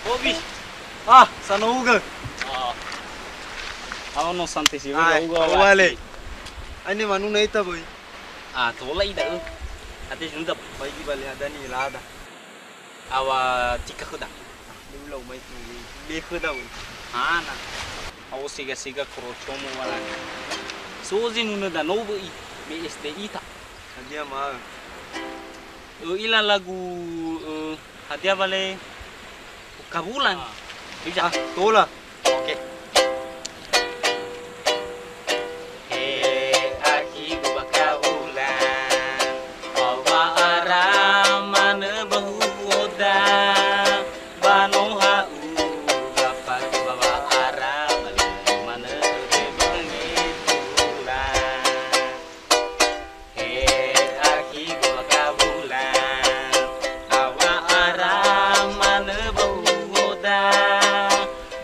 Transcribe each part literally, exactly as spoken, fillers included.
Obi. Ah, sanougö. Ah. Aono sante si Ah, uga uga wale. Aine manuna ita, boy. Ah, tola ida, eh. Ate si nunda. Baigi bale hadani lada. Awa tika khöda. Ah, le ulau mai tu. Le khöda, boy. Hana. Awo sega-sega korocomo walani. So zi nunö danö bö'i. Me S D ita. Hadia ma. Ö, ila lagu, ö, hadia wale Kabulan. Ah. Bisa? Ah, tola. Oke. He akhi gubakabulan, awa'ara manö bahuoda, banoha uga fake bawa'ara, manö bebange tulang. He akhi gubakabulan, awa'ara manö bahuoda,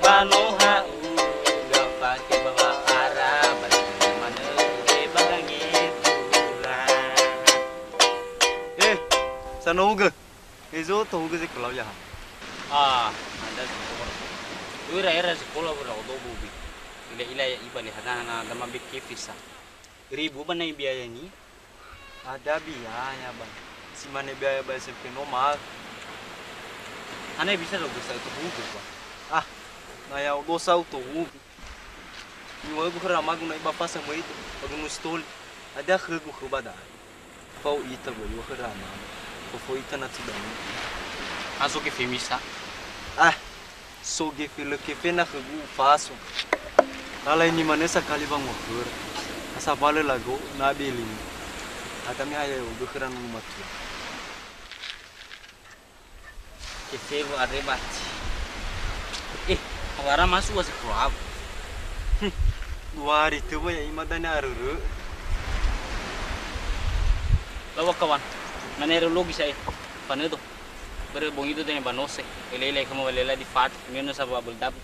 banoha uga fake bawa'ara, manö bebange tulang. Eh, sanougö. Ezo tohugö ze kelau yaha. Ah, ada sekolah. Ura era sekolah ura odobu bi. Ila ila ya iba le hana hana dama beke fisa. Ribu ba nai biayanya? Ada biaya, Bang. Si mane biaya ba S M P normal. Hana bisa do bisa utuhugu, Bang. Ah, na ya dosa utuhugu. Iwa'ögu khöra amagu na iba fasa möi do, ba gunung Sitoli. Ada khögu khö ba da'e. Fao ita ba iwa khöra amagu. Fao ita na tidak mungkin. Ha so gefe misa. Ah, So gefe lö kefe na khögu ufaso. Lala ini manö sakali wangohöra. Asabalö lago na abi elimi. Atami haya yodo khöra nunu matua. Kefe lu are bati. Eh, awara masu wa sekro abu. Hm, dua hari tö wa ya ima dania arörö. Lawa kawan. Mana erologi saya. Panö do. Börö bongi do dania banose. Ele-ele kamu walela di fat. Miono sa babel dabu.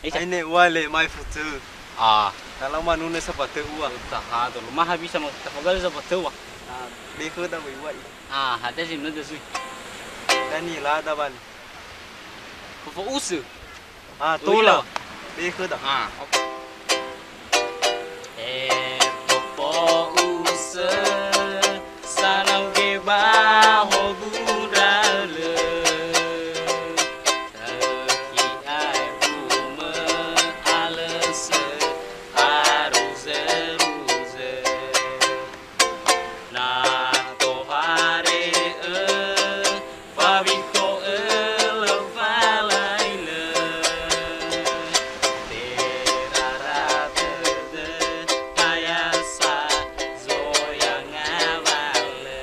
Aine uale mai futu. Ah. Kalau manune sapatö ua. Taha do. Maha bisa mau tafagal sapatö ua. Ah, be khöda wai wai. Ah, hate si nödö sui. Dani lada bani. Fofo usö. Ah, tola. Be khöda. Ah, oke. Eh, fofo usö, sanau ge ba hogu ndralö. Töki aebu mö'alösö, aruze-ruze. Na tohare ö, fawiko ö, lafalai lö. Terara dödö, tayasa zoya ngawalö.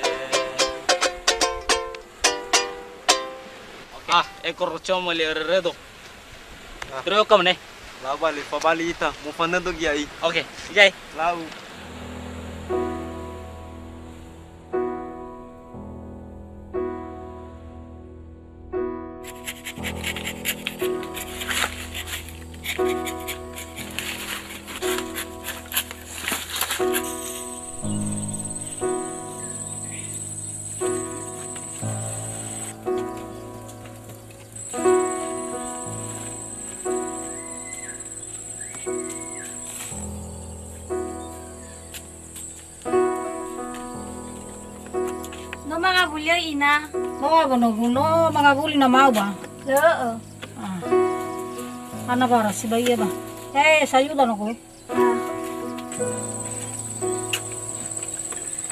Ah, ekor como le rödö. Ah. Terus kamu nih. Laba le fabali ita, mufanö do gia'i. Oke, ijai. Lau. No mangawuli ina. No, no, no, no mangawuli na mau ba. Lö'ö. Ah. Ana bara sibai ba. Eh, sayuda no ko.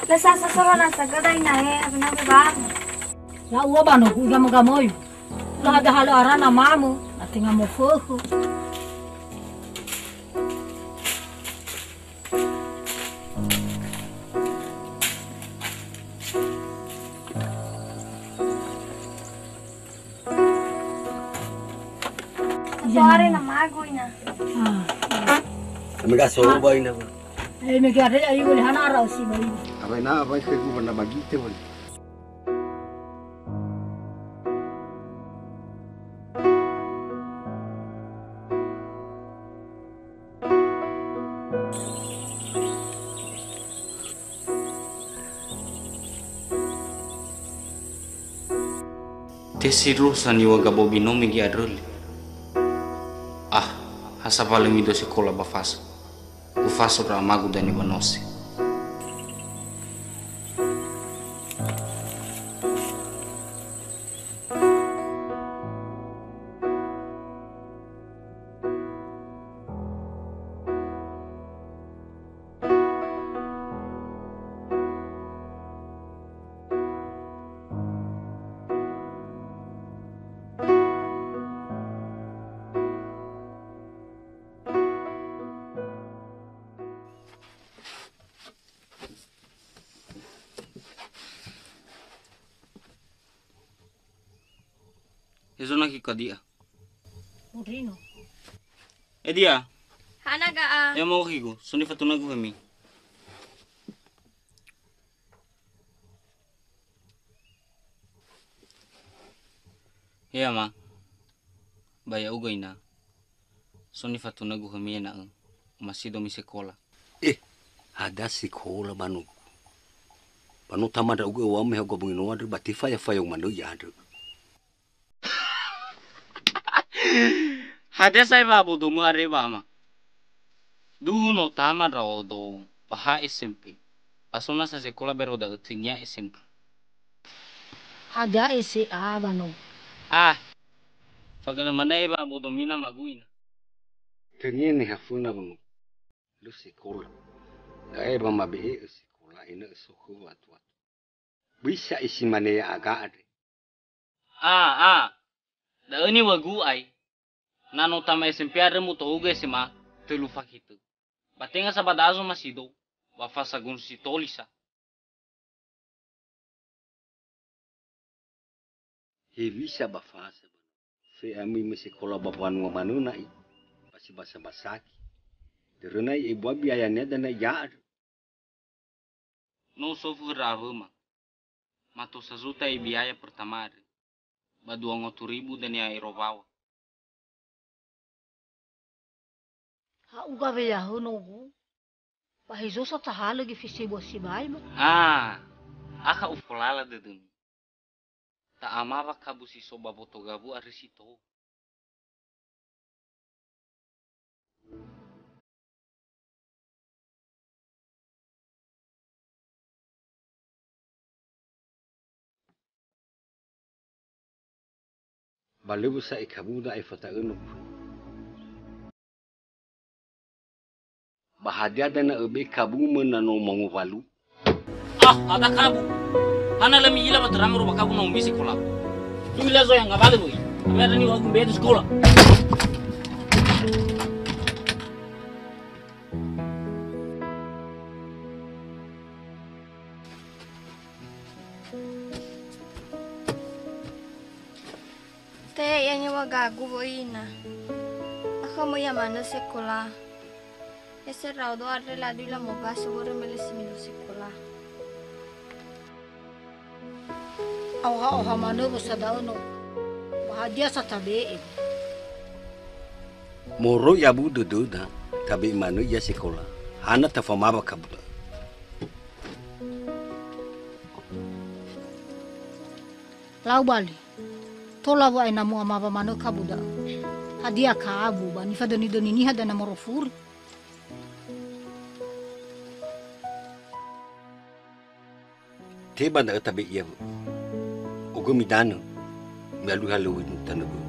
Lö sasa solo na sagöda ina he, abina be ba. La ua ba no ku igamo-gamoyu. La ada halo arana mamu, na tenga mofökhö. Soare na magu ina. Ah. Kami ka so ba ina. Eh, me ke ada ayu boleh hana ara usi ba ina. Apa ina, apa itu gua pernah bagi itu, Bang? Tesindruhu sa niŵa'ö gabobi no mege andrö le. Ah, ha sabalö midö sekola ba fasa. Ufaso ndra amagu dania ba nose. Hezo na ki kadia. Murino. Edia. Hana ga'a. Ya mau kigu, suni fatuna gu hemi. Iya, Ma. Ba ya'ugö ina. So nifatunögu hemi ena'ö, omasido mi sekola. Eh, hadia sekola ba nogu. Ba no tama ndra'ugö ewa'ö me haogabungi no andrö ba tefaya-faya umanö ia andrö. Hadia sa'ae wa'abodomö andre ba, Ama? Duhu no tama ndra'odo ba ha S M P. Ba so nasa sekola bero da'ö tönia S M P. Hadia S A ba no? Ah, fagana mana'e wa'abodomina magui na. Tönia niha föna ba no. Lö sekola. Da'e ba mabe'e'ö sekola ena'ö so khö watu-watu. Böi sa'ae si mane ya'aga andre. Ah, ah. Da'ö niŵa'ögu ai. Na no tama S M P andrö mutohugö S M A tölu fakhetö. Ba tenga sa ba da'a zomasido, ba fasa gunung si toli sa. Hewisa ba fasa ba. Fe'amöi me sekola ba mbanua manö na'i. Ba si basa-basaki. Dörö na'i ebua biayania dania ia andrö. No usofu khö ndra awöma. Mato sazuta i biaya pertama andre. Ba dua ngotu ribu dania ero waŵa. Ha'uga weyahö nogu. Ba hezo sa tahalö gefese bua sibai ba. Ah, akha ufolala dödömi. Ta'amawa kabu si so ba boto gawu andrö si tou. Ba lö wösa'e kabu da'e fata'ö no. Ba hadia dania öbe kabumö na no mangowalu? Ah, ada kabu. Hana lö mi'ila wa töra moroi ba kabu na omi sekola. Lö u'ila zoya ngawalö wöi. Kami ada ni wa gumbe sekola. Taya ia niŵa'ögu wöi ina. Akha möi ia manö sekola. Ese ndra'odo andre ladui lamobasö wörö me lö si mino sekola. Aoha-oha manö wösa da'ö no. Ba hadia sa tabe'e? Moroi abu dödöda, tabe'e manö ia sekola. Hana tafamawa kabu da'ö. Lau bali. Tola wa'ae na mu'amawa manö kabu da'ö. Hadia kabu ba nifadöni-döni niha dania moroi furi. Teba da'ö tabe'e ia wö'ö. Ogömi danö. Mi'alui halöŵö tanö bö'ö.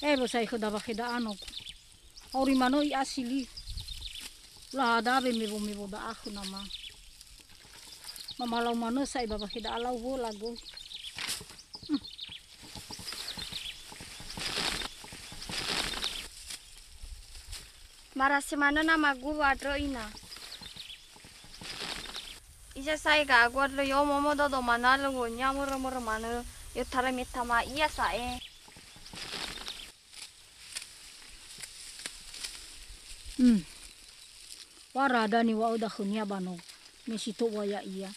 Eh, wösa'e khöda wakheda'a nogu. Auri manö i'a si li. Ladawe mewo-mewo da'a khö nama. Mamalau manö sa'ae ba wakheda'a lau wöla göi. Marasi manö namagu wa'andrö ina. Iza sa'ae ga'agu andrö yo momo dodo manö alöwönia mörö-mörö manö yo tara me tama ia sa'ae. Hmm. Wara da niŵa'öda khönia ba nogu, me si to'ua ya'ia.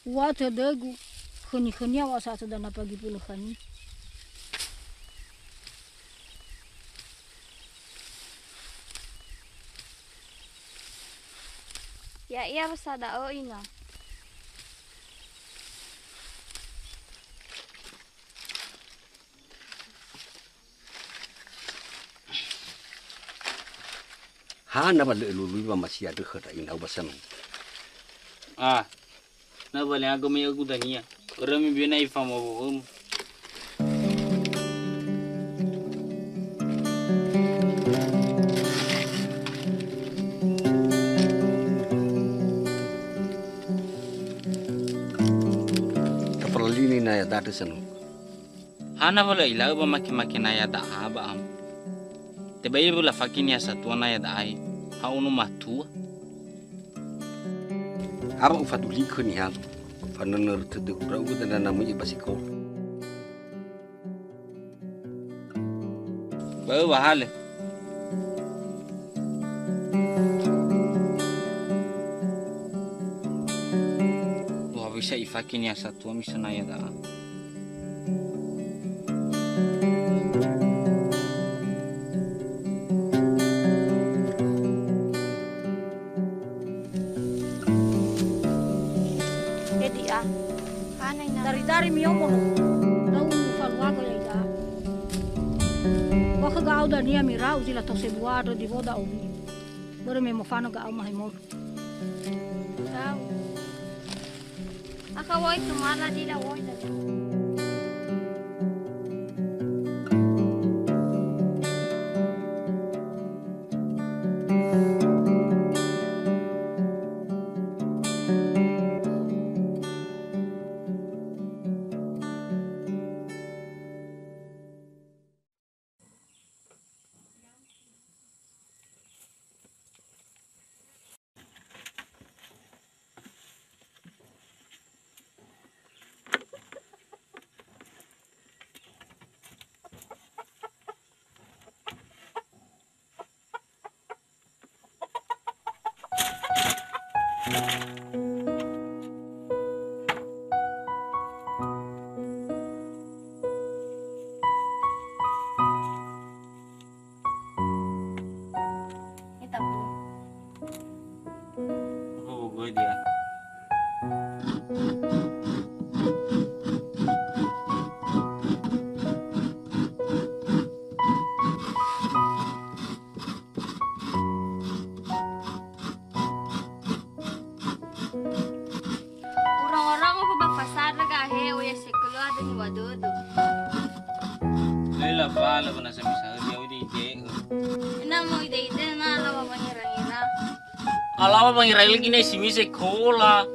Uŵa'ö tödögu, khöni-khönia wa'ö sa'atö danapa gibulö khönia. Ya'ia sa da'ö, Ina. Hana wa lö elului wamasi andrö khö ndra inau ba sanau. Ah, na wa leago me ögu dania. Öra mi bena ifamowo ömu. Tafalalini na ya dade sanau. Hana wa lö ila'ö ba make-make na ya da'a ba am. Tebai wa lafake niha satua na ya da'ae, ha ono matua. Awa ufadulikö niha, fanönö tödögu ndra'ugö danana möi'ö ba sikola. Ba öŵahalö. Dua bisa ifake niha satua mi sanaya da'a. Edi a. Hana ina. Dari-dari miomo no. Lau faluaga ya ida. Wa khö ga'au dania mirau zila tau sebua andrö di woda owi. Börö me mofanö ga'au mahai modu. Tau. Akha woi tumala di la woi da. Ita bu. Apa bu gue dia? Orang-orang apa ba pasar lega he, oya sekelo ada ni wadodo. Lela fala bana samisa dia udi ide. Ina mau ide-ide na lawa bangira-ngira. Alawa bangira lagi ne simi sekolah.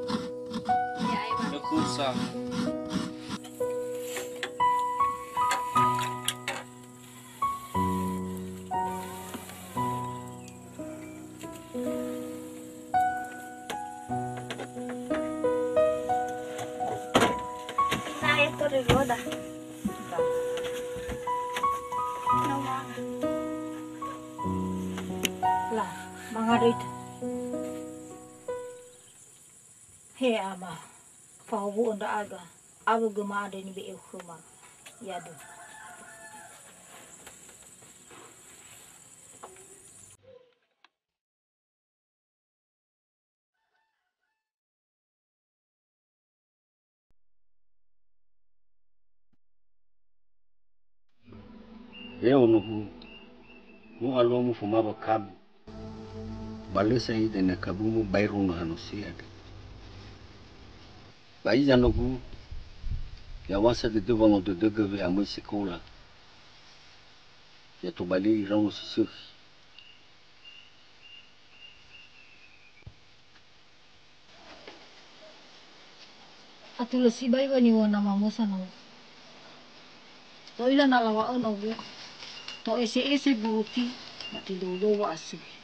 Ya, ayo. Ada kursa. Nah, itu di roda. Lah, mangarit. He Ama, fahowu'ö ndra'aga, awö göma andre nibe'eu khöma, ya'aga. He onogu, no alua mufoma ba kabu. Ba lö sa'ae dania kabumu baero no hanosi andre. Ba hiza nogu, ya'aŵa sa dödöu wango dödögö we'amöi sekola. Ya tobali iraono si sökhi. Atulö sibai wa niŵa'ö nama mösa no. To'ila na lawa'ö nogu. To'ese'ese buruti, ba tödöudöu wa'asökhi.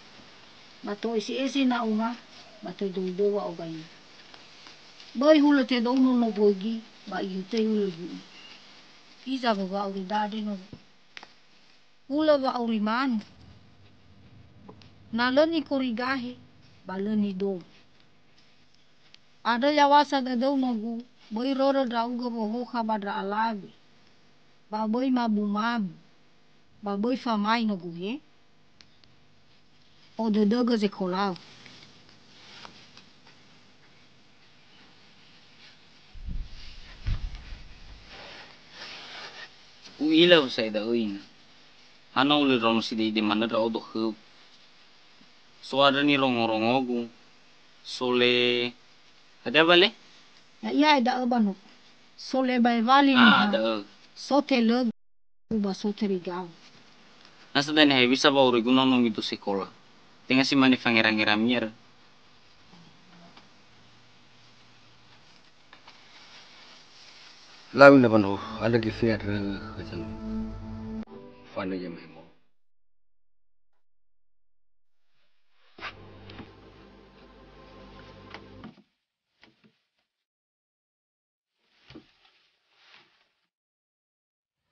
Ba to'ese'ese na'unga, ba tödöudöu wa'ogaina. Böi hulö tödöu nono bögi, ba ihötöi hulö gu'i. Hiza wöwa'auri dade nogu. Hulö wa'auri manu. Na lö nikorigahe, ba lö nidou. Andrö yaw̃asa dödöu nogu, böi rörö ndra'ugö wohokha ba ndra alawe, ba böi mabu-mabu, ba böi famai nogu he. Odödögö zekolau. U'ila wa sa'ae da'ö, Ina. Hana ulö ndraono side'ide manö ndra'odo khöu. So andrö nirongorongogu. So le, hadia wa le? Ya'ia da'ö ba no. So le ba ewali. Ah, niha. Da'ö. So telögu ba so terigau. Na sa dania hewisa wa oröigu na no mido sekola. Tenga si mane fangerangera mi'arö. Lau na ba no, andrö gefe andrö khö zanu. Fanö ya memo.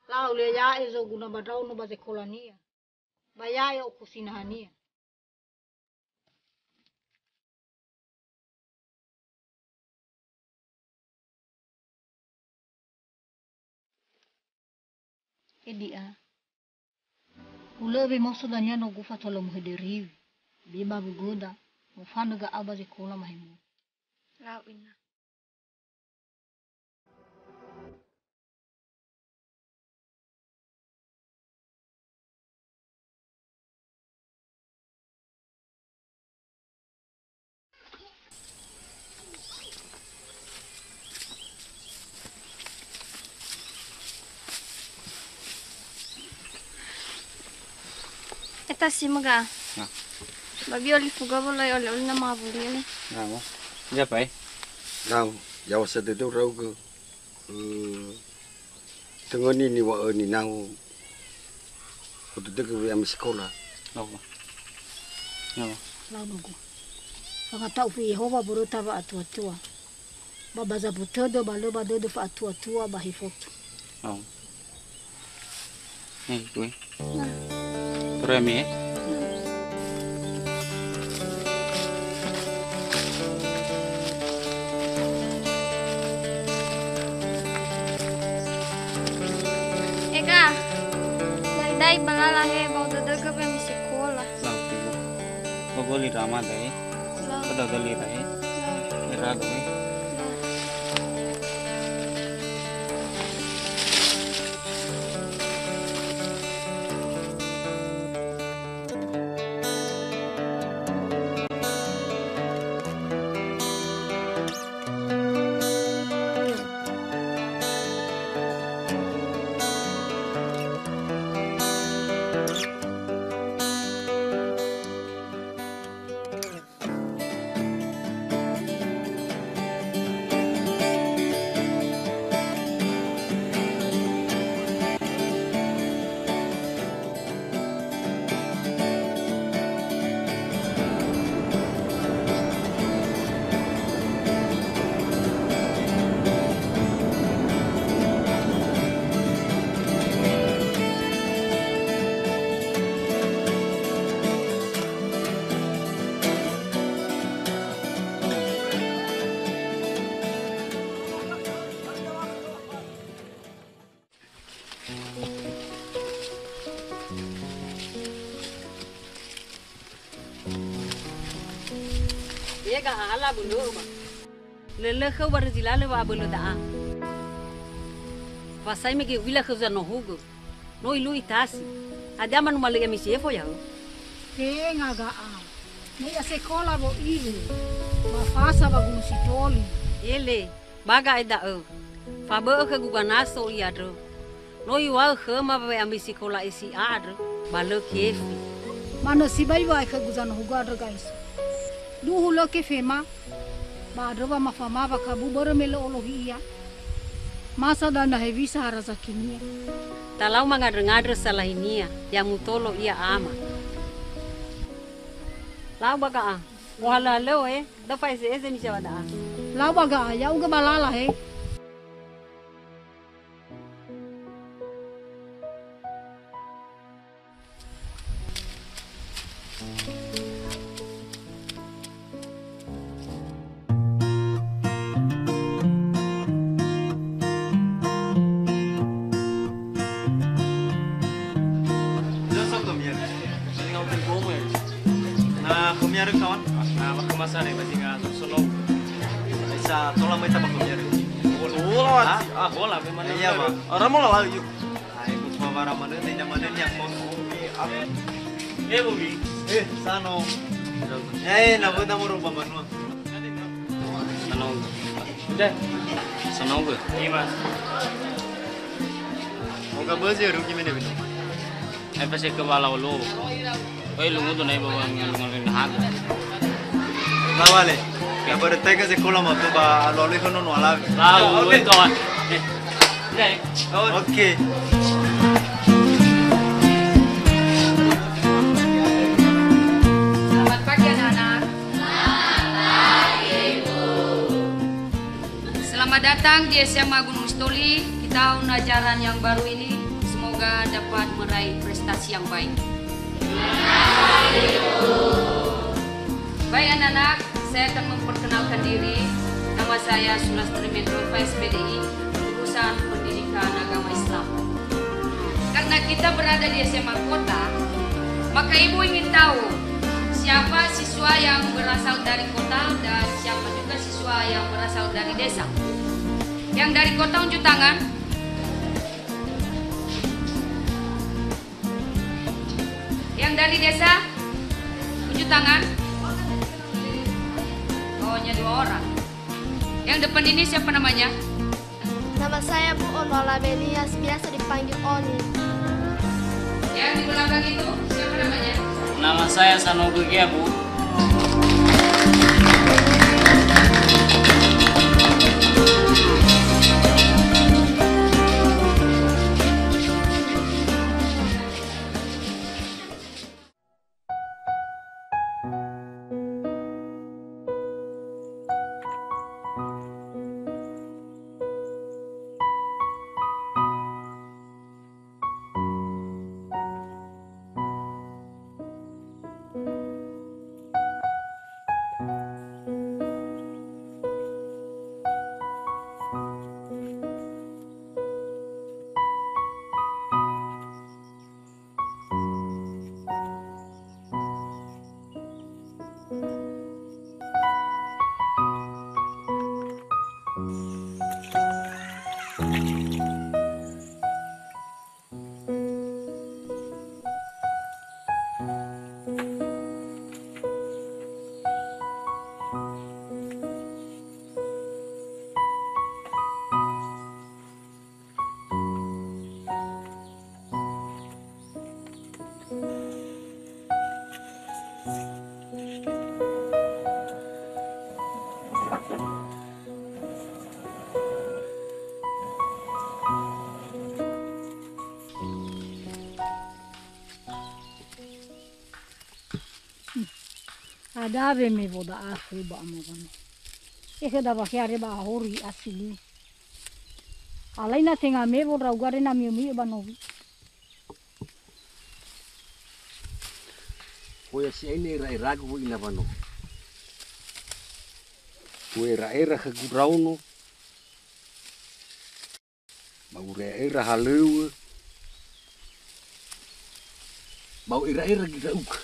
Lau le ya'e zoguna ba ndraono ba zekolania. Ba ya'e okusi nahania. Edi'a. Ulö wemoso dania no gufa tolo muhederiwi. Be ba wugöda, mofanö ga'a ba zekola mahemo. Lau ina. Eta si mega. Nah. Ba bio lifu gobo lai ole-ole na mawuri ole. Nah, mo. Iya, Pak. Nah, yawa sadede raugö. Hmm, töngöni niŵa'ö ninau, udödögö we'ami sekola. Lau. Lau. Lau nogu. Fangata'ufi Yehowa böröta wa'atuatua. Ba, ba zabu tödö, ba lö ba dödö fa'atuatua ba hefotu. Lau. Eh, kui. Römi, eh? Ega, dai-dai ba lala he, ba udödögö ba mi sekola. Lau, kui. Ba göli rama dai. Lau. Ba göli dai. Lau. Era doi. Lau. He ga'a, ala bölö'ö ba. Lö lö khöu barö zi lalö wa'abölö da'a. Wa sai mege u'ila khöu zanohugö. No ilui tasi. Hadia ma numalö ia misi efo ya'ö? Tenga ga'a. Me ia sekola wo iwe. Ba fasa ba Gunung Sitoli. Ele. Ba ga'e da'ö, fabö'ö khögu ganaso ia andrö. No iŵa'ö khöma wa we'ami sikola S I A andrö, ba lö kefe. Manö sibai wa'ae khögu zanohugu andrö ga'e so. Duhu lö kefema, ba andrö wa mafama wa kabu börö me lö olohi ia. Masa dania hewisa ha razakinia. Talau mangandrö-ngandrö salahinia, ya mutolo ia ama. Lau ba ga'a, mohalöhalöŵö e. Da fa'eze'eze misi ba da'a. Lau ba ga'a, ya'ugö ba lala he. Aku miarö kawan. Nah, waktu masa deh, berarti nggak sono. Bisa tola mai tabako miarö. Bola, bola, ah, bola, memang. Iya, Pak. Orang mau lawan yuk. Ai, ku fawara manö, tenda manö, nia kos. Eh, Bobi. Eh, Sano. Eh, na benda mau rubah banua. Sano. Udah. Sano gue. Iya, Mas. Moga bezi rugi mene bini. Ai pasi ke bala ulu. Oi, lungu tu nai bawa ngalung ngalung dahak. Lawale. Ya, pada tega sekolah mah tu ba alu-alu kono no alawi. Lau, oke. Oi, kawan. Eh. Oke. Selamat pagi, anak-anak. Selamat datang di S M A Gunung Sitoli. Di tahun ajaran yang baru ini, semoga dapat meraih prestasi yang baik. Baik, anak-anak, saya akan memperkenalkan diri. Nama saya Sulastri Mendrova, S P D I, jurusan Pendidikan Agama Islam. Karena kita berada di S M A kota, maka ibu ingin tahu siapa siswa yang berasal dari kota dan siapa juga siswa yang berasal dari desa. Yang dari kota unjuk tangan. Yang dari desa, unjuk tangan. Oh, hanya dua orang. Yang depan ini siapa namanya? Nama saya Bu Ono Alabelias, biasa dipanggil Oni. Yang di belakang itu siapa namanya? Nama saya Sano Gegia, Bu. Ada we mewo da'a khö ba ama wano. Ekhö da wakhe are ba ahori asili. Alai na tenga mewo ndra'ugö are na mi'ö-mi'ö ba nowi. Hoya si'aine era-eragu wö ina wano. U'era-era khögu ndraono. Ba u'era-era halöŵö. Ba u'era-era gi ndra'ugö.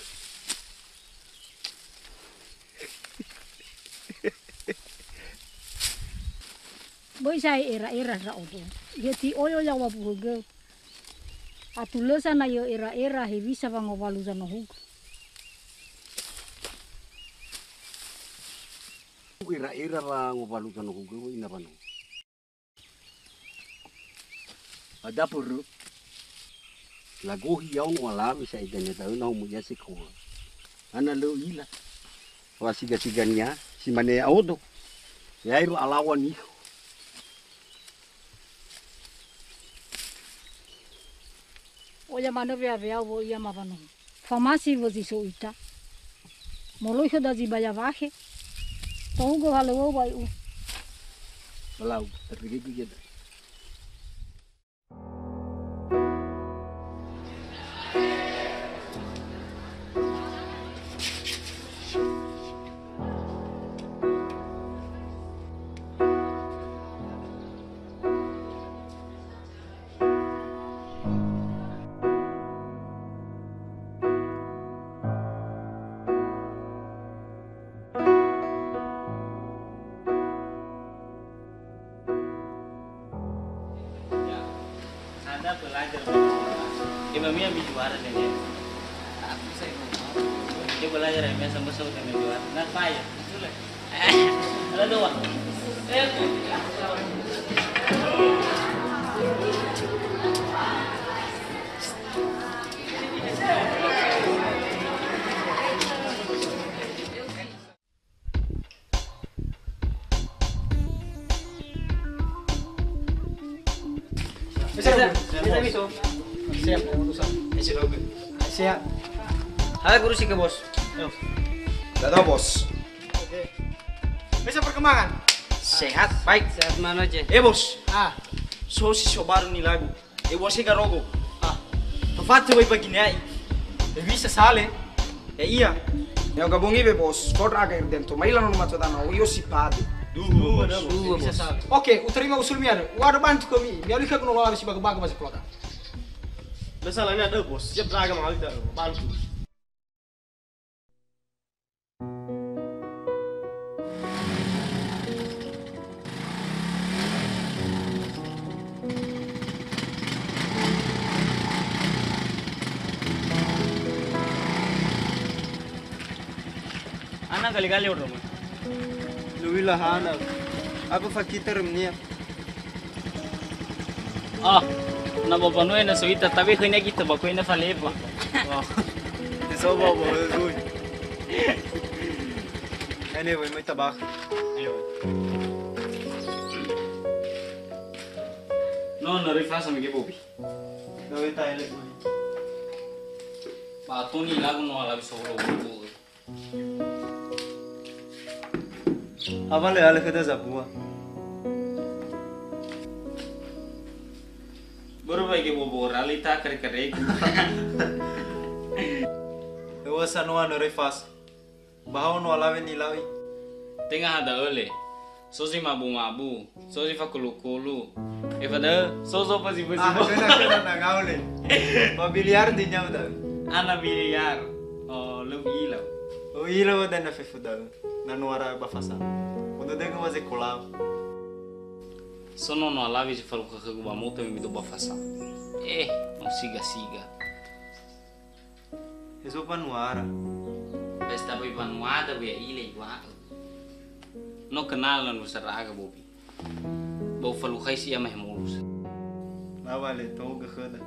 Böi sa'ae era-era ndra'odo. Yöti oyo yaŵa wurögö. Atulö sa na yö era-era hewisa wangowalu zanohugö. Era-era wangowalu zanohugö wö ina wano. Ada puru. Lagohi ya'o no alawe sa edania da'ö na homo ia sekola. Ana lö ila. Wa siga-sigania, si mane ya'odo. Ya'ero alawa niho. Oya manö wea-wea wo ia mawano. Famasi wö zi so ita. Moloi khö da zi baya wakhe. Tohugö halöŵö wa iu. Malau, tapi gitu aja. Belajar. Dia mami ambil juara deh, ya. Aku saya mau. Dia belajar ya, biasa masuk dan juara. Nah, saya. Betul ya? Eh, ada dua. Eh, Siap, siap, siap. Siap. Halo, guru sih ke, Bos. Ayo. Dadah, Bos. Oke. Bisa perkembangan? Sehat, baik. Sehat mana aja? Eh, Bos. Ah. So si so baru nih lagu. E, uase garogo. Ah. Tafatu wai bagini ai. E, bisa sale. E, iya. Ya gabungi be, Bos. Kodra aga irdento. Maila no mato dana. Oyo si padu. Duhu, Bos. Duhu, Bos. Bisa sale. Oke, uterima usul mian. Waduh, bantu kami. Mialika kuno lawan si baga-baga masih keluarga. Masalahnya ada, Bos. Siap raga mengalir, bantu. Ana gali-gali orang. Lui lahana. Apa fakita remnia? Ah, na ba banua na so ita, tabe khönia gita ba khönia faleba. Oh. Di so ba ba zui. Anyway, mai tabak. Ayo. No, no, rifasa mege bobi. Gawe taele gui. Ba toni lagu no ala bisa holo. Abale-ale khöda zabua. Börö baige bobora lita kare-karegu. Ewa sanoa nöre fas. Bahao no alawe nilawi. Tenga hada öle. So zi mabu-mabu, so zi fakulu-kulu. Efa da'ö, so zo pasi-pasi. Ah, bo. Kena, kena, na ngaule. Ba biliar di nyau da'ö. Ana biliar. Oh, lö u'ila. Oh, ila wa dana fefu da'ö. Na nuara ba fasa. Undo degu wa ze kolau. So nono alawi zi falukha khögu ba moto mi do ba fasa. Eh, no siga-siga. He so banuara. Pesta boi banuada boi ile iwa'ö. No kenal na nusara aga bobi. Bau falukhaisi ia mahe molus. Lawa le toga khöda.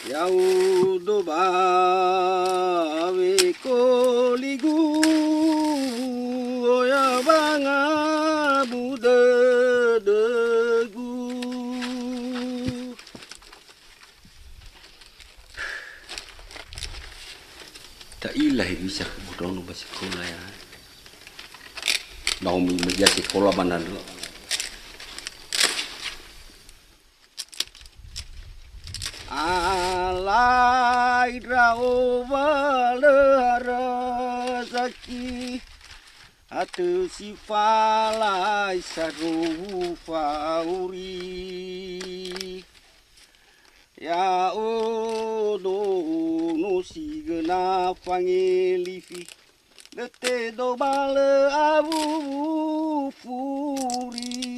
Ya'udo ba wekoligu, oya wangabu dödögu. Ta'ila hewisa khö bodono ba sekola ya. Ba umi media sekola ba nandrö. Alai ndra'o wa lö arasaki, atö si falai sarou fa'auri. Ya'odo no si göna fangelifi, lö tedo ba lö awuwu furi.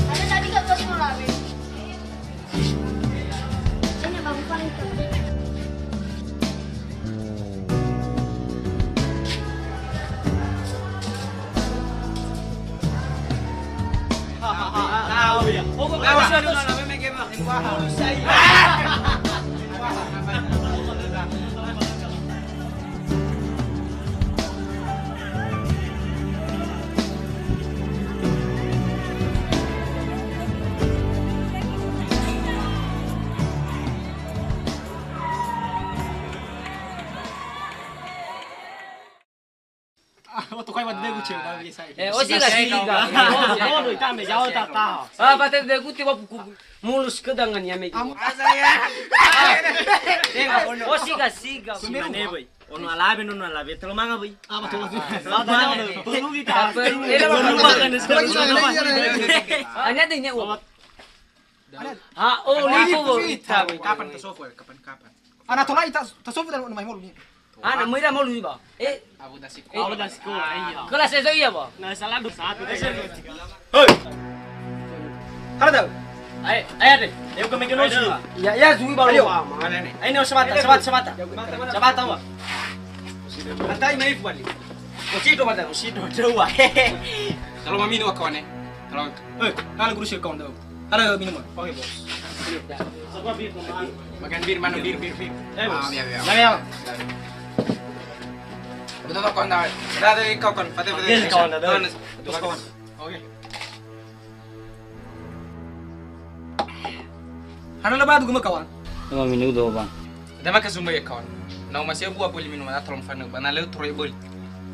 Ada tadi nggak tuh si Morabe? Ini bagus banget tuh. Tahu ya. Oh, gua tahu. Oto kai wa degu ceu, da bisa. Eh, osi ka siga. Bodo itame jauh tak tahu. Ah, bate degu tiwa buku mulus ke dengan ya megi. Amu asa ya. Osi ka siga. Simane, boy. Ono alabe, ono alabe. Telo manga, boy. Ah, betul. Telo manga. Perlu kita. Perlu. Perlu makan sekali. Hanya adanya, oh. Ha, oh, liku, boy. Kapan tasofu, kapan, kapan? Ana tolai ta, tasofu dan mai molu ni. Ana mera molu ni ba. Eh, Abu Dasiko. Abu Dasiko. Iya. Kelas itu iya, ba? Nah, salah dua satu. Hei. Halo, tau. Ai, ai, ade. Yuk, kami ke nosi. Ya, ya, zui baru. Ayo. Mana ni? Ayo, semata, semata, semata. Semata, ba. Lantai mai bali. Osido, mata, osido, dua. Kalau mami ni kawan, eh. Kalau, eh, kalau guru sih kawan, tau. Ada minum? Oke, bos. Makan bir, mana bir, bir, bir. Eh, bos. Ah, iya, iya. Nah, ya. Betul, kawan, dah. Dah, dah, kawan, kawan. Pada, pada. Oke, kawan, dah, dah. Kawan, terus, kawan. Oke. Hana lebadu guma, kawan. Lima minute doang, Bang. Dama ka zumba ya, kawan. Na uma sia bua beli minum, atau lomfana, ba na leu troe beli.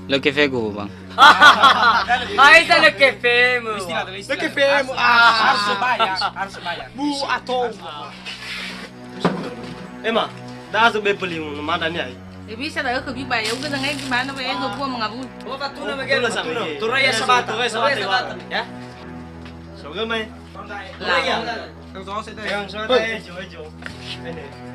Lö kefegu, Bang. Ai, sa lö kefemu. Lö kefemu. Ah, harus bayar, harus bayar. Bu atau. Ema, da so be beli mu, mada ni ai. Ya bisa da ke bi bayar, uga dengan gimana, bayar dua puluh mengabul. Oh, Fatuna, Fatuna, Fatuna. Turai ya sabata. Turai ya sabata, ya. Soga mai. Lah. Yang sabata, ejo, ejo. Ini.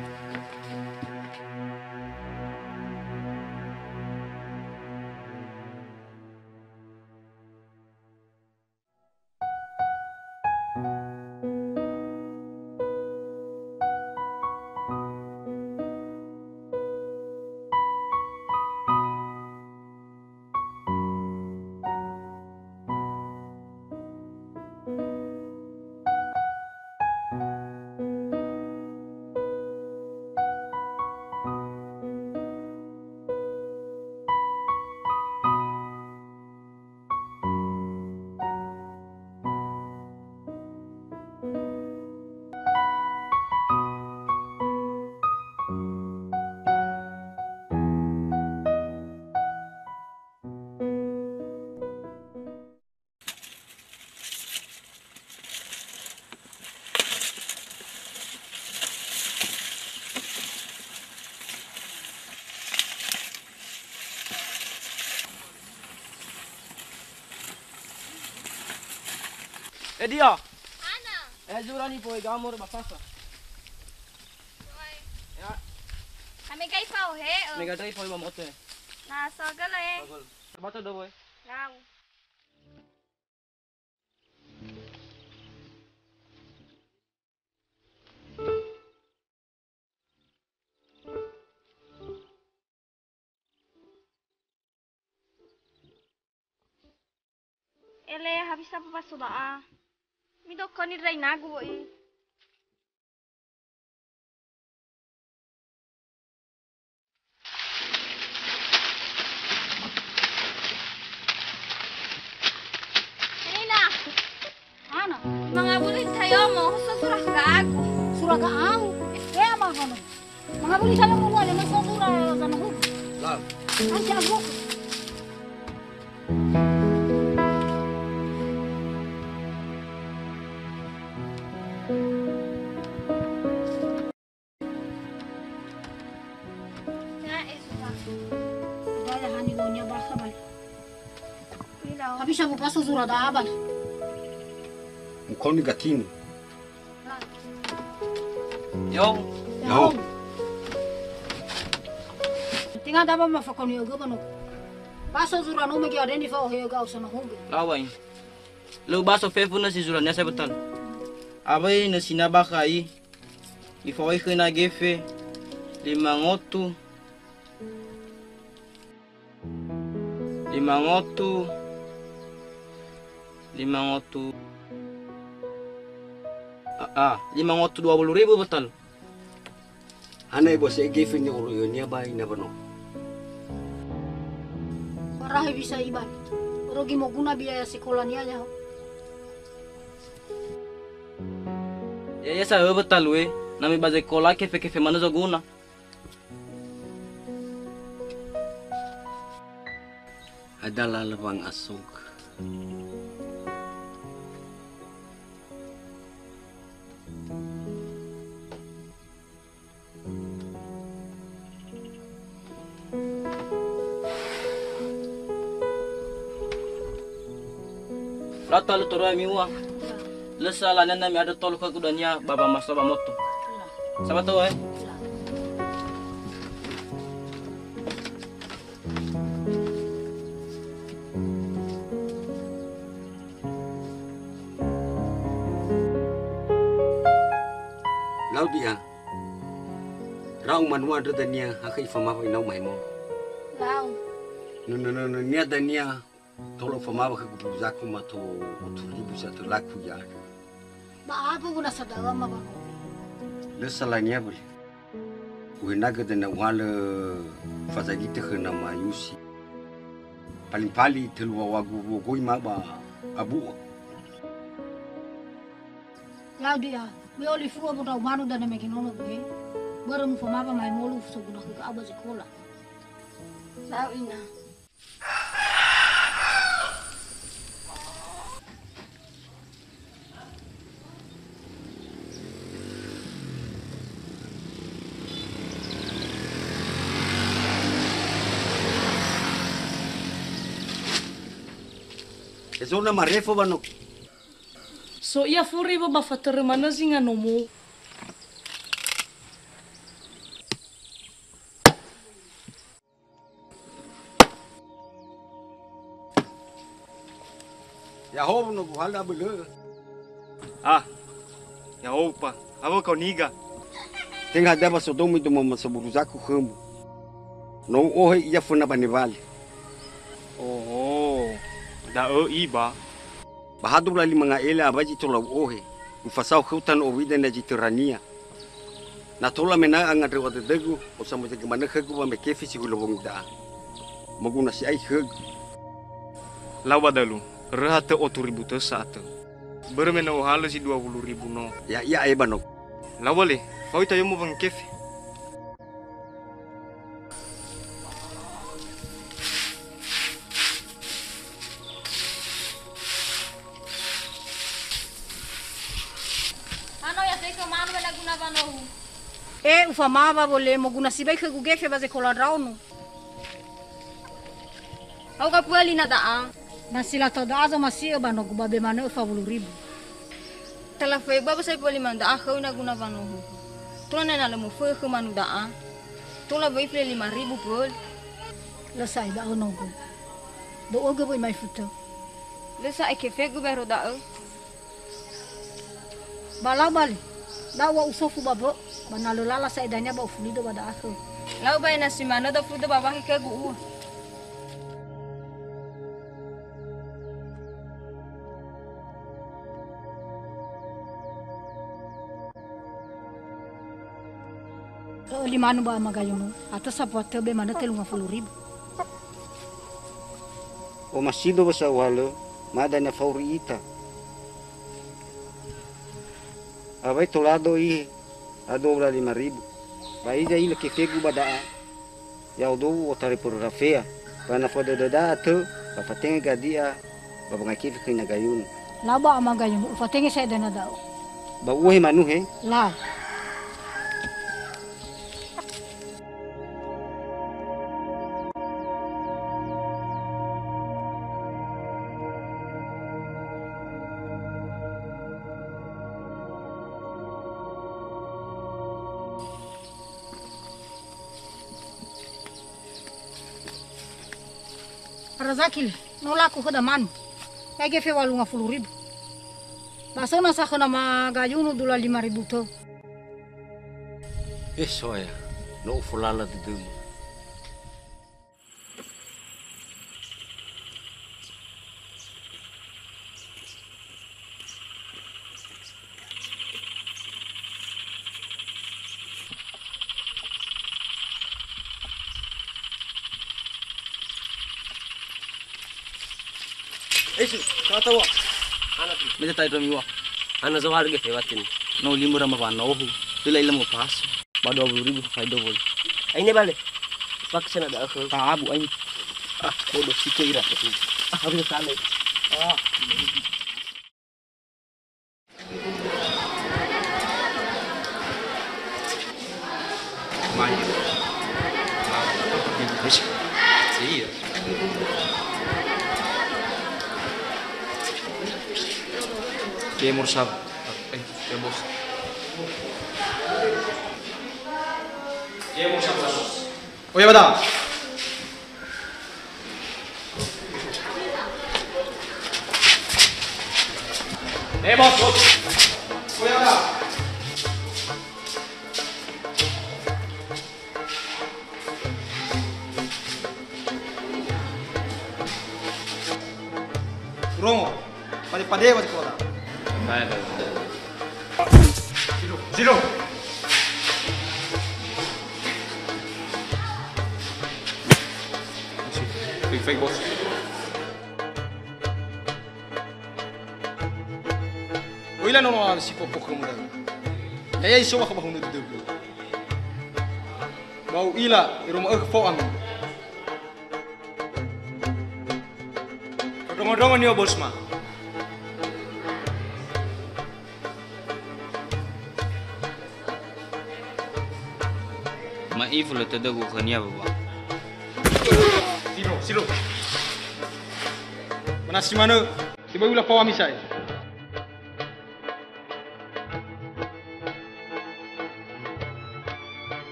Eh, dia. Hana? Eh, zura ni poi gamor ba pasa. Poi. Ya. Kami kai fao he, eh. Mega dai fao ba mote. Na, sogel, eh. Sogel. Baca dobo, eh. Ngau. Ele, habis apa pas sudah ah? Midokoni rai nagu, bo'i. Nina. Hana? Mangabuli tayomo, huso surah ga'agu. Surah ga'au? Eh, ama hono. Mangabuli tayomo, wale, mas surah sama hu. Lah. Anca aku. Ada ya hani lonya bakha bal. Tapi sabu paso zura da abal. Mukoni gatini. Yo. Yo. Tinga daba ma fakoni ogo bano. Paso zura no megi adeni fa ohe oga usana hoge. Lawai. Lö baso fefu na si zura nia sa betal. Awai na sina bakha i. Ifawai khöna gefe lima ngotu. Lima ngotu. Lima ngotu. Ah, ah, lima ngotu dua puluh ribu betal. Hana ibo se gefe ni oro ionia ba ina bano. Warahe bisa iban. Rogi moguna biaya sekolahnia ya. Ya, ya, sa öbö talue, nami ba zekola kefe-kefe manö zoguna. Adalah lewang asog. Lau talö toröa miŵa. Lö sa lanana mi'andrö tolo khögu dania ba, ba maso ba moto. Sabato, eh? Lau di'a. Ra'u manua andrö dania, akha ifamawa inau mahemolu. Lau. Nö-, nö-, nö-, nönia dania, tola ufamawa khögu buruzaku mato otu ribu satö laku ia. Ba apa guna sadawa ma ba? Lö salania böli. Uhenagö dania uhalö fazagitö khö nama Yusi. Paling-paling tölu wawagu wogoi ma ba abu'o. Lau di'a, me oli fu'o bo ndra'u manu dania mege nono bö'e. Börö mufamawa mahemolu soguna khögu aba zekola. Lau ina. Ezona marefo ba no. So ia furi ba, ba fatörö manö zinga nomo. Ya'ahowu no guhalö abölö. Ah, ya'ahowu pa. Awö kau niga? Tenga hadia ba sodomu idoma masa buruzaku khömu. No u'ohe ia föna ba newali. Oho, da'ö iba. Ba hadu la lima nga'ele awai zi tola u'ohe. Ufasao khöu tanö owida na zi törania. Na tola mena'ö angandröwa dödögu, osamözagö manö khögu wamekefe si hulö wongi da'a. Moguna si'ai khögu. Lau ba dalu, röha tö otu ribu tö sa'atö. Börö me no uhalö zi dua wulu ribu no. Ya'ia eba no. Lau ba le, fao ita yomo wangekefe. Hano ya feke manu wena guna wanohu. E, ufamawa wole moguna sibai khögu gefe ba zekola ndraono. Hau kapua lina da'a. Na si lato da'a zomasi'ö ba nogu ba be manö öfa wulu ribu. Talaföi ba besai pöli manu da'a khöu na guna wanohu. Tola na lö moföi khö manu da'a. Tola wöi file lima ribu pöli. Lö sa'ae da'ö nogu. Do'ögö wöi mai futö. Lö sa'ae kefegu baero da'ö. Ba lau bali, lau wa usofu ba bö, ba na lö lala sa'e dania ba ufulido ba da'a khöu. Lau ba ena si manö da fudo ba wahi khögu ua. Ö'ö limanu ba ama gayunu, atö sapoa tö be manö telunga fulu ribu. Omasido wasa uhalö, ma dania fauri ita. Awai tolado ihe, ado ula lima ribu. Ba iza ilö kefegu ba da'a, ya'odo u'otarai pörö rafea. Ba na fadödöda atö, ba fatenge gadi'a, ba wangai kefe khö ina gayunu. Lau ba ama gayunu, ufatenge sa'e dania da'ö. Ba u'ohe manu he? Lau. Razaki le, no laku khöda manu. Ya'i gefe walunga fulu ribu. Ba söna sa khö nama gayunu dula lima ribu tö. Eh, so'aya, no ufolala dödömu. Esu, katawa. Hana tu. Mita tai domi wa. Hana zawar ge fewatin. No limbu rama wanohu. Tila ilmu pas. Ba dua puluh ribu faido wöi. Aine bale. Paksa na da'ö khö. Ta'abu aine. Ah, bodo siko ira. Ah, habis sale. Ah. Mai. Iya. Dia mau sab-, eh, dia bos. Dia mau sab-, bos. Oh ya, betul. Eh, bos, bos. Oh ya, betul. Urongo, pade-pade wa sekolah. Baik, baik. Zero, zero. Fake, fake, bos. Uila nono si popo khömu da'ö. Ya'ia isowa khö ba hunö dödögu. Ba u'ila, ero ma'ökhö fao ami. Odrongo-drongo ni'o bosma. Ma'ifu lö tödögu khönia, Baba. Siro, siro. Manasi manö. Sibai ula fao ami sa'ae.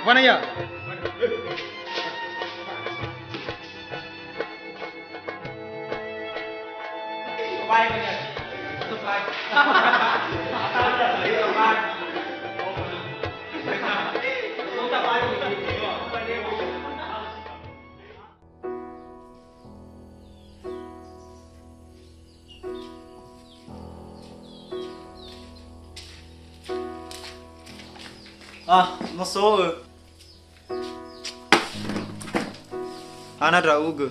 Mana ya? Ah, no so'ö. Hana ndra'ugö.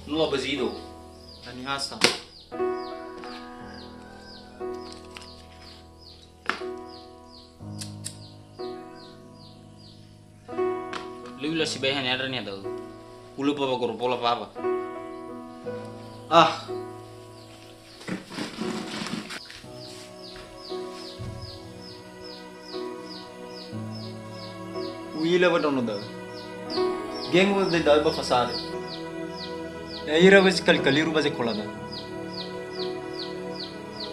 Nula bezido. Dani hasa. Lö ula sibai haniha ndra niha da'ö. Hulö ba gorobola fawa. Ah. U'ila wa ndraono da'ö. Gengu da'ö ba fasare. Ya'ira wa zi kali-kaliru ba zekola da'ö.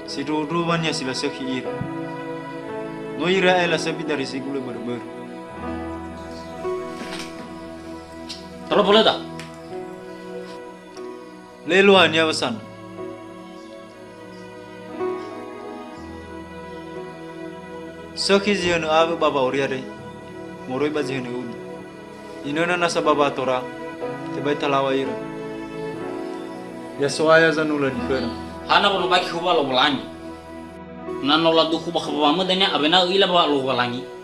Sindruhu-ndruhu wa niha si lasökhi ira. No ira ela söbi dari si gulö börö-börö. Tolo polöda. Lö eluahania wösana. Sökhi zi hönö awö ba wa'auri andre, moroi ba zi hönö udu. Inöna nasa ba wa'atora, tebai talaŵa ira. Ya So'aya zanulö nikhöra. Hana wolombaki huwa Lowalangi. Na no ladukhu ba khö wamö dania awena ö'ila ba Lowalangi.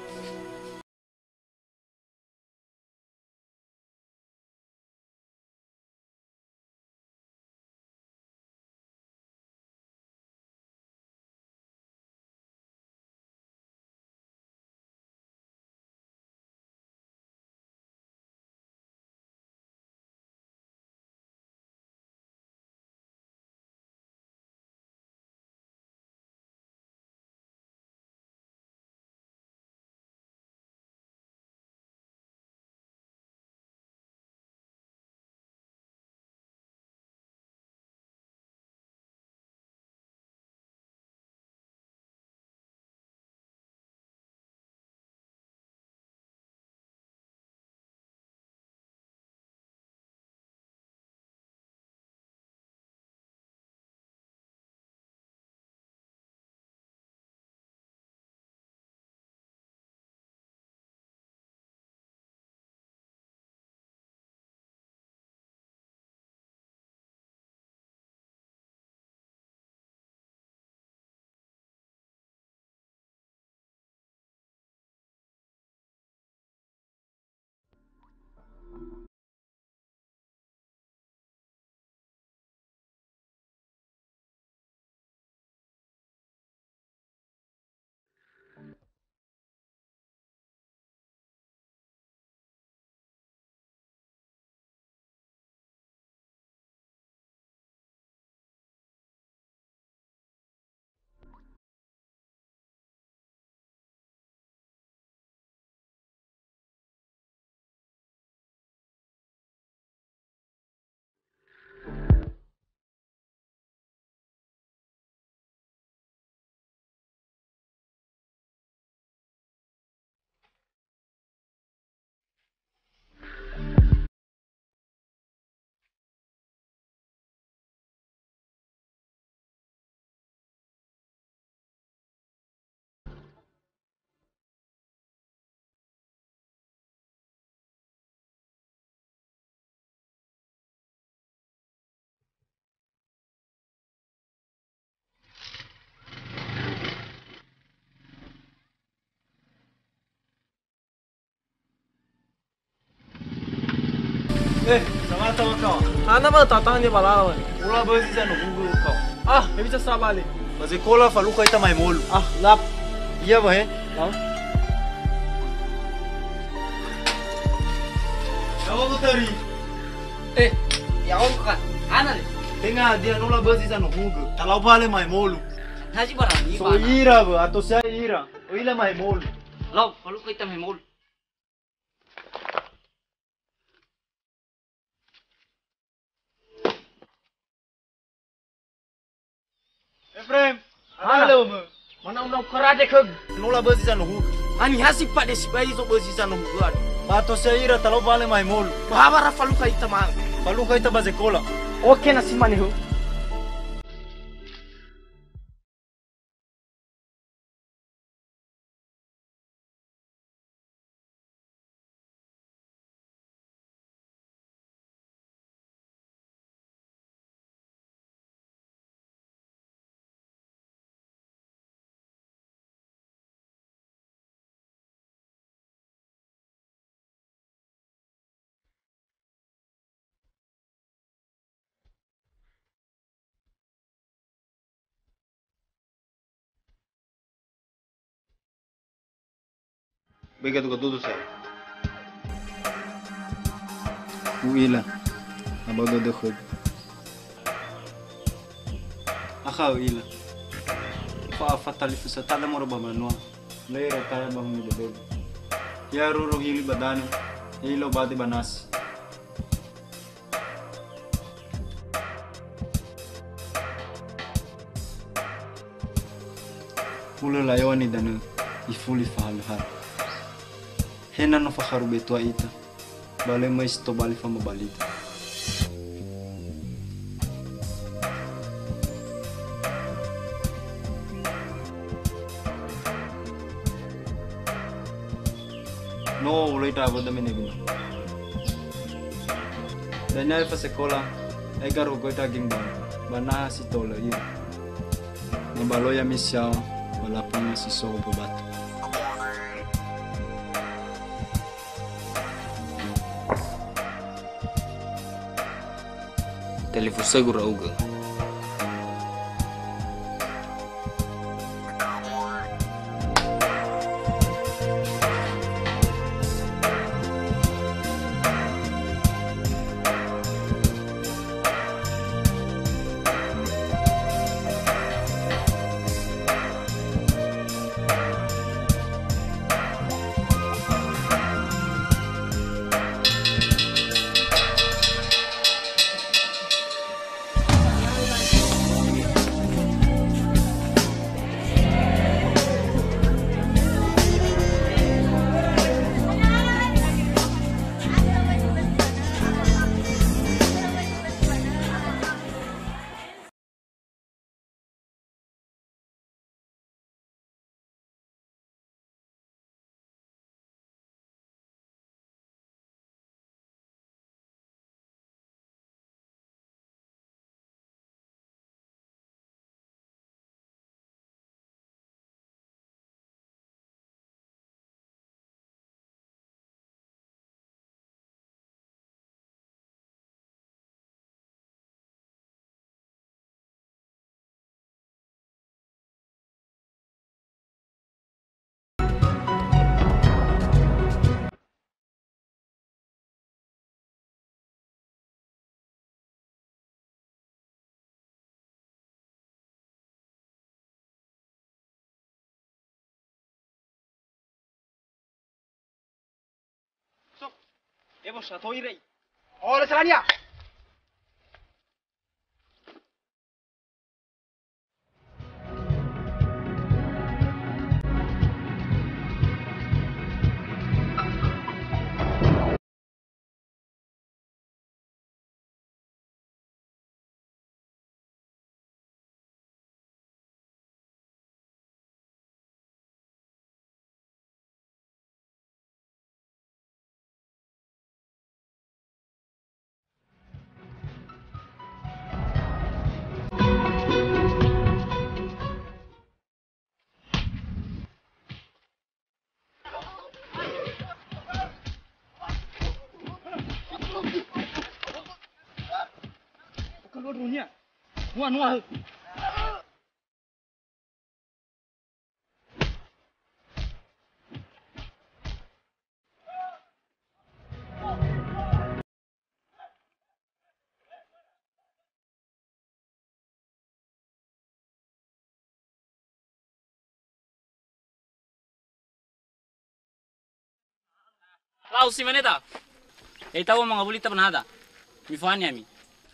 Eh, samata wa kawa. Hana ba tatang dia balala wa. Ula bözi sa no hugö kawa. Ah, hewisa sabale. Ba zekola falukha ita mahemolu. Ah, lap. Iya ba he. Lau. Yawa gutari. Eh, yawa ka. Hana le. Tenga dia no ula bözi sa no hugö. Talau bale mahemolu. Haji barani. So bana. Ira ba, ato saya ira. Oila mahemolu. Lau, falukha ita mahemolu. Efrem, hana lö mö. Mana undang karade khögu. No ula bözi sa no hugö. Ani hasi pade sibai zo bözi sa no hugö. Ba ato saya ira talau bale mahemolu. Ba hawara falukha ita ma. Falukha ita ba zekola. Oke na simane ho. Bege tuka tutu saya. U'ila. Abau dödö khögu. Akha u'ila. Fa afa talifu satada moro ba banua. Lera taya ba hunu dödögu. Ya ruru hili ba danö. Ya ilo bade ba nasi. Hulö layoa nidanö ifuli fahalöhalö. Hena no fakharu betua ita, ba lö möi si tobali famabalita. No uloi ta awöda mene guna. Dania efa sekola, ega rogoi ta geng ba, ba naha si tolö ia. Mabaloi ami siawa, ba lapangan si so opo batu. Telefusögu ndra'ugö. Sok, ewo sato irai. Oh, le salania. Dunia. Mua, nuahö. Lau si maneta. Ei tawa mangawuli ta banada. Mifani ami.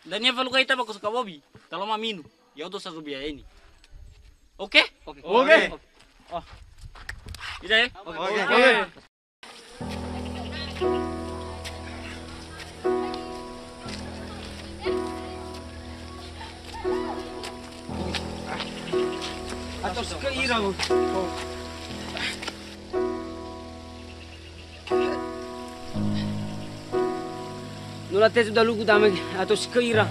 Dania faluka ita bakus kabobi. Taloma minu. Ya'odo sazo biaya ini. Oke? Oke. Oke. Oh. Ida ya? Oke. Oke. Atau seke ira, Bu. Nula tetu dalugu dame atau seke ira.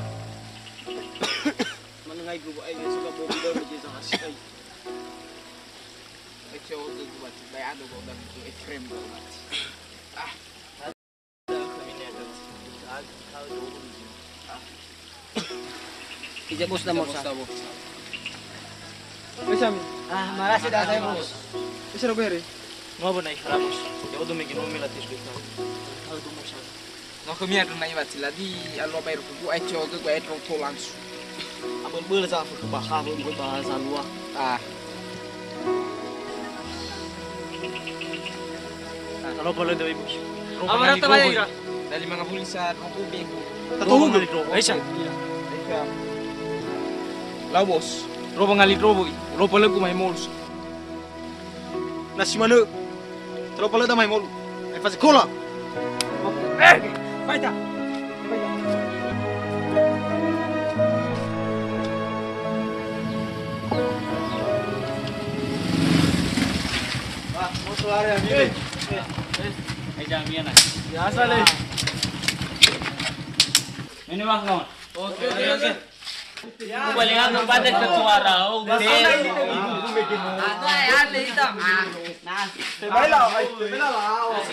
Manengai guru ai, sudah bobi daru je sama seke. Ece oge gua mati, dai ado gua udah gitu, Efrem gua mati. Ah. Ija bos da mosa. Wes ami. Ah, marasi da saya bos. Wes ro bere. Mau apa naik harabos? Ya udah mungkin mau melatih sebentar. Tahu tuh mosa. Ngaku mia dulu naik wati lagi, alo bayar kuku, eh, coba gue, eh, trotol langsung. Abel-bel sa, aku bahasa, abel-bel bahasa luar. Ah. Nah, kalau boleh dari bos. Apa rata bayar, Ira? Dari mangawuli sa, aku bingung. Tahu ngali dro. Aisyah. Iya. Aisyah. Lau bos. Roba ngali dro, boy. Roba lagu mai mall. Na si manö. Telo palö da mai molu. Ai fa sekola. Eh, baita. Wah, mau suara ya, gini. Eh, eh, eh, jangan biar, nah. Biasa, Le. Ini, Bang, kawan. Oke, oke, oke. Ubalingaku pada ketua rau, Bos. Ada ya, ada hitam. Ah, nah. Tebela, tebela lah.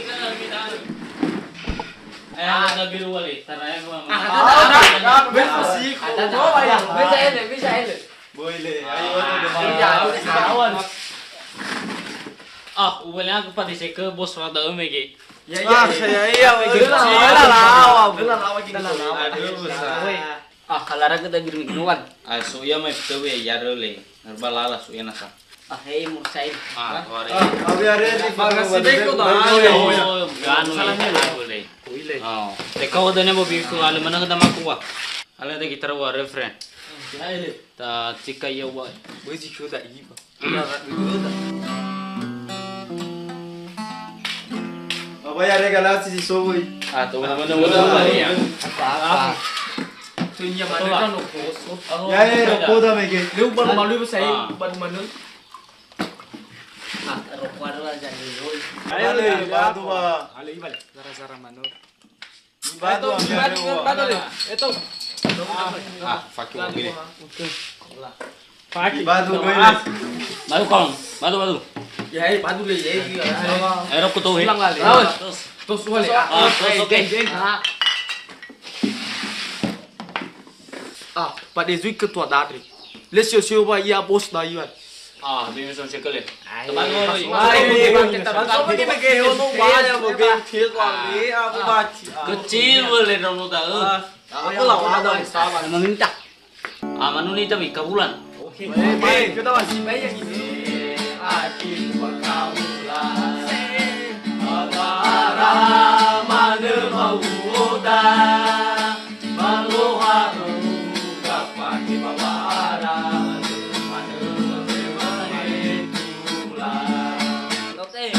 Eh, ada biru wali, tanah yang gua. Ah, ada, ada, ada. Bos, sih. Ada, ada. Bisa ele, bisa ele. Boleh. Ayo, ada. Iya, ada. Ah, ubalingaku pada seke bos rada eme ge. Ya, ya, ya, ya, bela lawa, bela lawa gitu. Aduh, sa. Ah, kalara kita gini-gini, wan. Ah, so ia mai fitewe ya rele. Nerba lala so ia nasa. Ah, hei, mursain. Ah, tuare. Ah, abi are di. Makasih beko, Bang. Oh, ganu. Salam ya, boleh. Oile. Oh, teka udah nemo bisu ale mana kita makua. Ale ada gitar wa refrain. Ya, ele. Ta cika ia wa. Wezi kuda iba. Apa ya regalasi si sowoi? Ah, tuh mana mana ya. Apa-apa. Tuh nya mana kan no koso. Ya, eh, rokok dah mege. Lu baru malu saya baru malu. Ah, rokok ada lah jadi. Ayo, batu, Pak. Ale ibal. Zara-zara manur. Batu, batu, batu, batu. Itu. Ah, fakir mobil. Oke. Fakir. Batu, ah. Batu, kawan. Batu, batu. Ya, eh, batu le, ya, eh. Aero kutu, he. Pulang kali. Terus. Terus wale. Ah, terus, oke. Ah. Ah, pada zui ketua dari. Le sio-sio ba ia bos da iwan. Ah, dia bisa sekali. Teman gua. Kecil boleh dong, udah. Aku lah, ada. Meminta. Ah, manuni tapi kabulan. Oke. Oke, kita masih banyak ini. Aki buat kabulan. Abara mana mau oda. Maloha ro gapa ke babara. Mana mana tulang. Oke.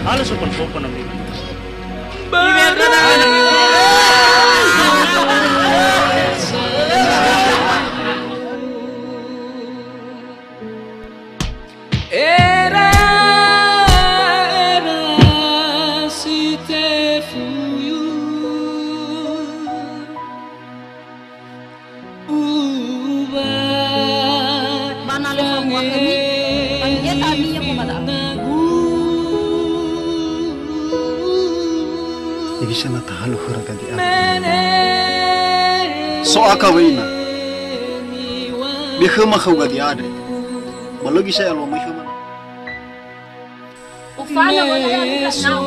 Alles op ein Foto nehmen. Era, era si tefuyu. Uba. Ba na lö fabuakhömi, ba ni'e ta'ami ya, Komada. Hewisa na tahalö khöra Gade andre. So akha wöi na. Be khöma khöu Gade andre. Ba lö gisa ya alua möi khöma. Ufanö wöi na nau.